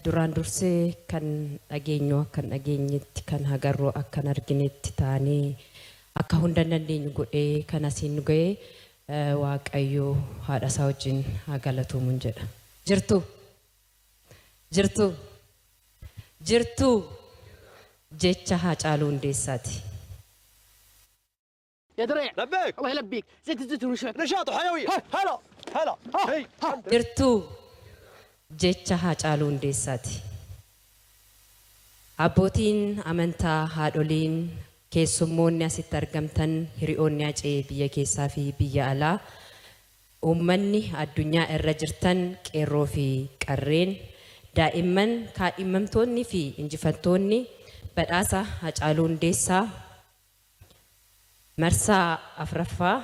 Duraan dursee kan dhageenyu akka hin dhageenyetti, kan agarru akka hin arginetti taanee akka hunda hin dandeenyu godhee kan asiin nu ga'e Waaqayyo haadha isaa wajjin haa galatoomun jedha. Jirtuu? Jirtuu? Jirtuu? Jecha Haacaaluu Hundeessaati. يا دريع. لبيك. الله يلبيك، زيت الزيتون وشوية نشاط وحيوية. هلا هلا هي. Jirtuu? Jecha Haacaaluu Hundeessaati. Abbootiin amantaa, haadholiin, keessummoonni asitti argamtan, hiriyoonni Hacee biyya keessaa fi biyya alaa, uummanni addunyaa irra jirtan, qeerroo fi qarreen, daa'imman, kaadhimamtoonni fi injifattoonni badhaasa Hacaaluu Hundeessaa marsaa 4ffaa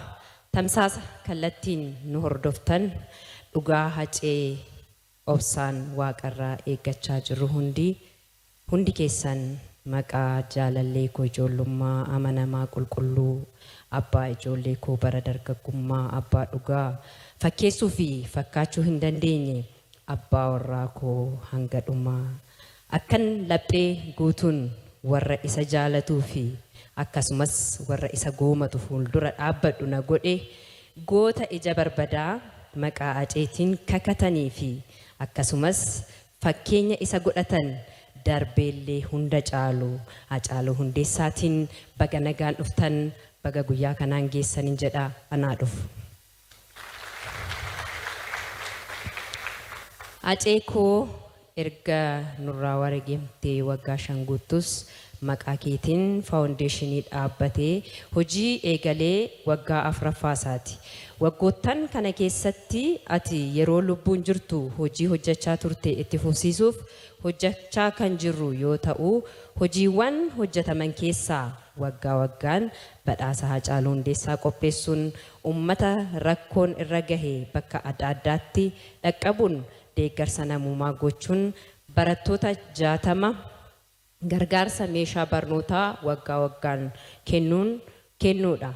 tamsaasa kallattiin nu hordoftan, dhugaa Hacee obsaan waaqarraa eeggachaa jirru hundi, hundi keessan maqaa jaalallee koo ijoollummaa, amanamaa qulqulluu, abbaa ijoollee koo bara dargaggummaa, abbaa dhugaa fakkeessuu fi fakkaachuu hin dandeenye, abbaa warraa koo hanga dhumaa akkan laphee guutuun warra isa jaalatuu fi akkasumas warra isa goomatu fuuldura dhaabbadhu na godhe, goota ija barbadaa maqaa Haceetiin kakatanii fi akkasumas fakkeenya isa godhatan darbeellee hunda caalu Hacaaluu Hundeessaatiin baga nagaan dhuftan, baga guyyaa kanaan geessanin jedha. Anaa dhufu. Hacee koo, erga nurraa wareegamtee waggaa 5 guuttus, maqaa keetiin faawundeeshinii dhaabbatee hojii eegalee waggaa 4ffaa isaati. Waggoottan kana keessatti ati yeroo lubbuun jirtu hojii hojjachaa turte itti fufsiisuuf hojjachaa kan jirru yoo ta'u, hojiiwwan hojjataman keessaa waggaa waggaan badhaasa Haacaaluu Hundeessaa qopheessuun ummata rakkoon irra gahe bakka adda addaatti dhaqqabuun deeggarsa namoomaa gochuun, barattoota 60 gargaarsa meeshaa barnootaa waggaa waggaan kennuun kennuudha.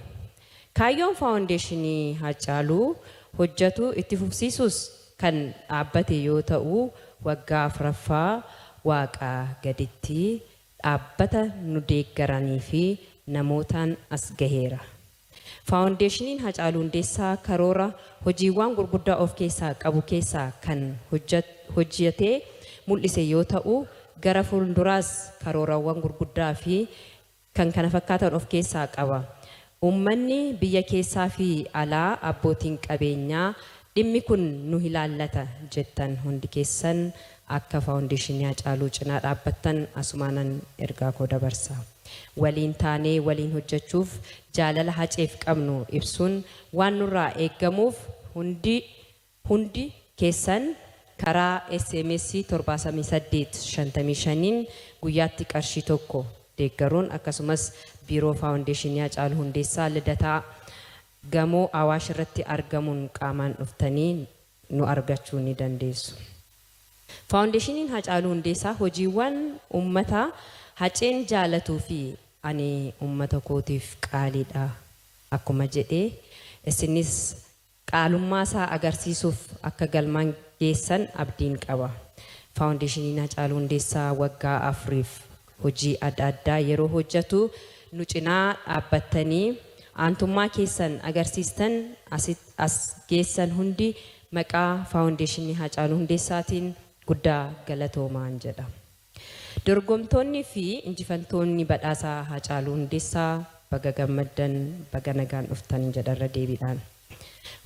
Kaayyoon Faawundeeshinii Haacaaluu hojjatu itti fufsiisuus kan dhaabbate yoo ta'u, waggaa 4ffaa Waaqaa gaditti dhaabbata nu deeggaranii fi namootaan as gaheera. Faawundeeshiniin Hacaaluu Hundeessaa karoora hojiiwwaan gurguddaa of keessaa qabu keessaa kan hojjatee mul'ise yoo ta'u, gara fuulduraas karoorawwan gurguddaa fi kkf of keessaa qaba. Uummanni biyya keessaa fi alaa, abbootiin qabeenyaa dhimmi kun nu ilaallata jettan hundi keessan akka Faawundeeshinii Hacaaluu cinaa dhaabbattan asumaanan ergaa koo dabarsa. Waliin taanee waliin hojjachuuf jaalala Haceef qabnu ibsuun waan nurraa eeggamuuf hundi hundi keessan karaa sms 78 55n guyyaatti qarshii 1 deeggaruun, akkasumas Biiroo Faawundeeshinii Hacaaluu Hundeessaa Lidataa Gamoo Awaash irratti argamuun qaamaan dhuftanii nu argachuu ni dandeessu. Faawundeeshiniin Hacaaluu Hundeessaa hojiiwwan ummata Haceen jaalatuu fi ani ummata kootiif qaaliidha akkuma jedhe, isinis qaalummaasaa agarsiisuuf akka galmaan geessan abdiin qaba. Faawundeeshiniin Hacaaluu Hundeessaa waggaa afuriif hojii adda addaa yeroo hojjatu nu cinaa dhaabbattanii aantummaa keessan agarsiistan as geessan hundi maqaa Faawundeeshinii Haacaaluu Hundeessaatiin guddaa galatoomaan jedha. Dorgomtoonni fi injifantoonni badhaasa Haacaaluu Hundeessaa baga gammaddan, baga nagaan dhuftan jedha irra deebiidhaan.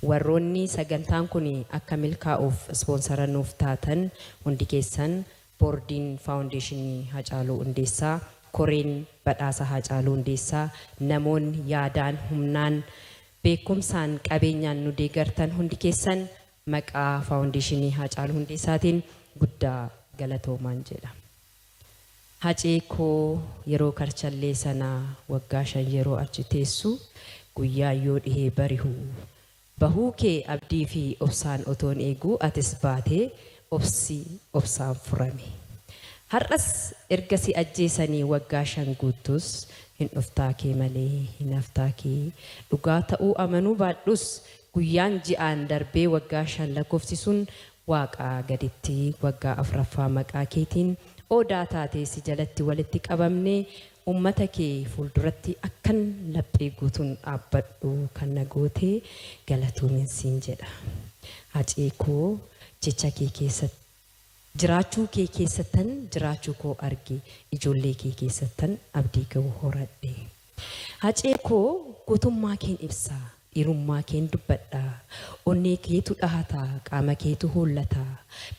Warroonni sagantaan kun akka milkaa'uuf ispoonsara nuuf taatan hundi keessan, Boordiin Faawundeeshinii Hacaaluu Hundeessaa, Koreen Badhaasa Haacaaluu Hundeessaa, namoonni yaadaan, humnaan, beekumsaan, qabeenyaan nu deegartan hundi keessan maqaa Faawundeeshinii Haacaaluu Hundeessaatiin guddaa galatoomaan jedha. Hacee koo, yeroo karchallee sana waggaa 5 yeroo achi teessu, guyyaan yoo dhihee barihu bahuu kee abdii fi obsaan otoon eeguu atis baatee obsi obsaan furame. Har'as erga si ajjeesanii waggaa 5 guuttus hin dhuftaa kee malee hin haftaa kee dhugaa ta'uu amanuu baadhus guyyaan ji'aan darbee waggaa 5 lakkoofsisuun Waaqaa gaditti waggaa afuraffaa maqaa keetiin odaa taatee si jalatti walitti qabamne ummata kee fuulduratti akkan laphee guutuun dhaabbadhu kan na goote galatoomin siin jedha. Hacee koo, jecha kee keessatti jiraachuu kee keessattan jiraachuu koo arge, ijoollee kee keessattan abdii ga'u horadhe. Hacee koo, gootummaa keen ibsaa, dhiirummaa keen dubbadha, onnee keetu dhahataa, qaama keetu hollataa.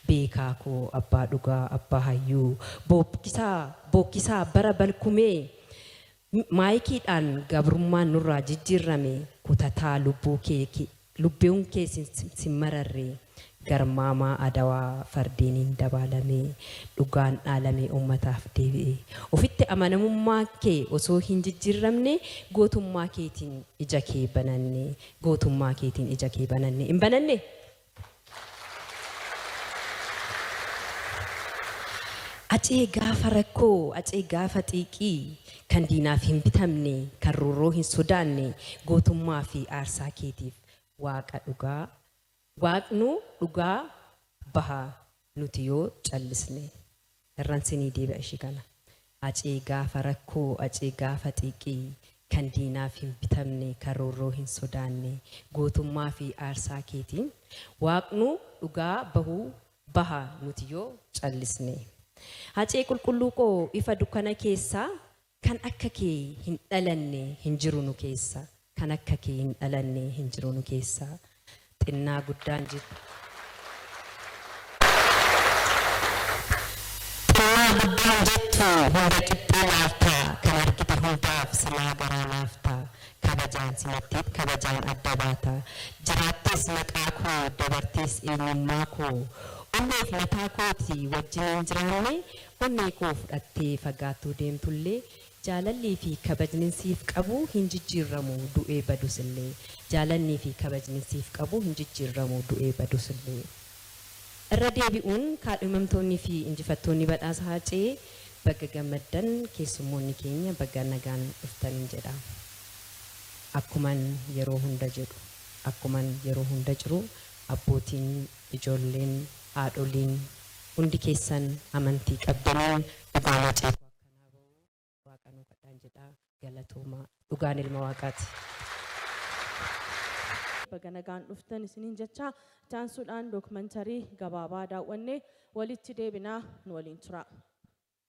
Beekaa koo, abbaa dhugaa, abbaa hayyuu, bookkisaa bookkisaa bara balkumee maayikiidhaan gabrummaan nurraa jijjiirrame, kutataa lubbuu kee lubbuun kee sin mararre, garmaamaa adawaa fardeeniin dabaalamee dhugaan dhaalamee uummataaf deebi'e. Ofitti amanamummaa kee osoo hin jijjiirramne gootummaa keetiin ija kee bananne, gootummaa keetiin ija kee bananne. Hin bananne? Acee gaafa rakkoo, acee gaafa xiiqii, kan diinaaf hin bitamne, kan roorroo hin sodaanne, gootummaa fi aarsaa keetiif waaqa dhugaa, waaqnu dhugaa baha nuti yoo callisne. Irraan sinii deebi'a ishii kana. Acee gaafa rakkoo, acee gaafa xiiqii, kan diinaaf hin bitamne, kan roorroo hin sodaanne, gootummaa fi aarsaa keetiin waaqnu dhugaa bahuu baha nuti yoo callisne. Hacee qulqulluu koo, ifa dukkana keessaa, kan akka kee hin dhalanne hin jiru nu keessa. Kan akka kee hin dhalanne hin jiru nu keessa. Xinnaa guddaan jiru. Xinnaa guddaan jettu hunda qixxee laaftaa, kan argite hundaaf silaa garaa laaftaa, kabajaan simatteet kabajaan adda baata. Jiraattees maqaa koo, dabartees eenyummaa koo, onneef mataa kooti wajjiniin jiraanne, onnee koo fudhattee fagaattuu deemtullee, jaalallii fi kabajni siif qabu hin jijjiirramu du'ee badusillee. Jaalannii fi kabajni siif qabu hin jijjiirramu du'ee badusillee. Irra deebi'uun kaadhimamtoonni fi injifattoonni badhaasa Hacee baga gammaddan, keessummoonni keenya baga nagaan dhuftan jedha. Akkuman yeroo hunda jedhu, akkuman yeroo hunda jiru, abbootiin, ijoolleen, haadholiin hundi keessan amantii qabdaniin dhugaan Hacee akkanaa bahu waaqa nuu kadhaan jedha. Galatoomaa. Dhugaan ilma waaqaati. Baga nagaan dhuftan isiniin jecha taansuudhaan dookumantarii gabaabaa daawwannee walitti deebinaa, nu waliin tura.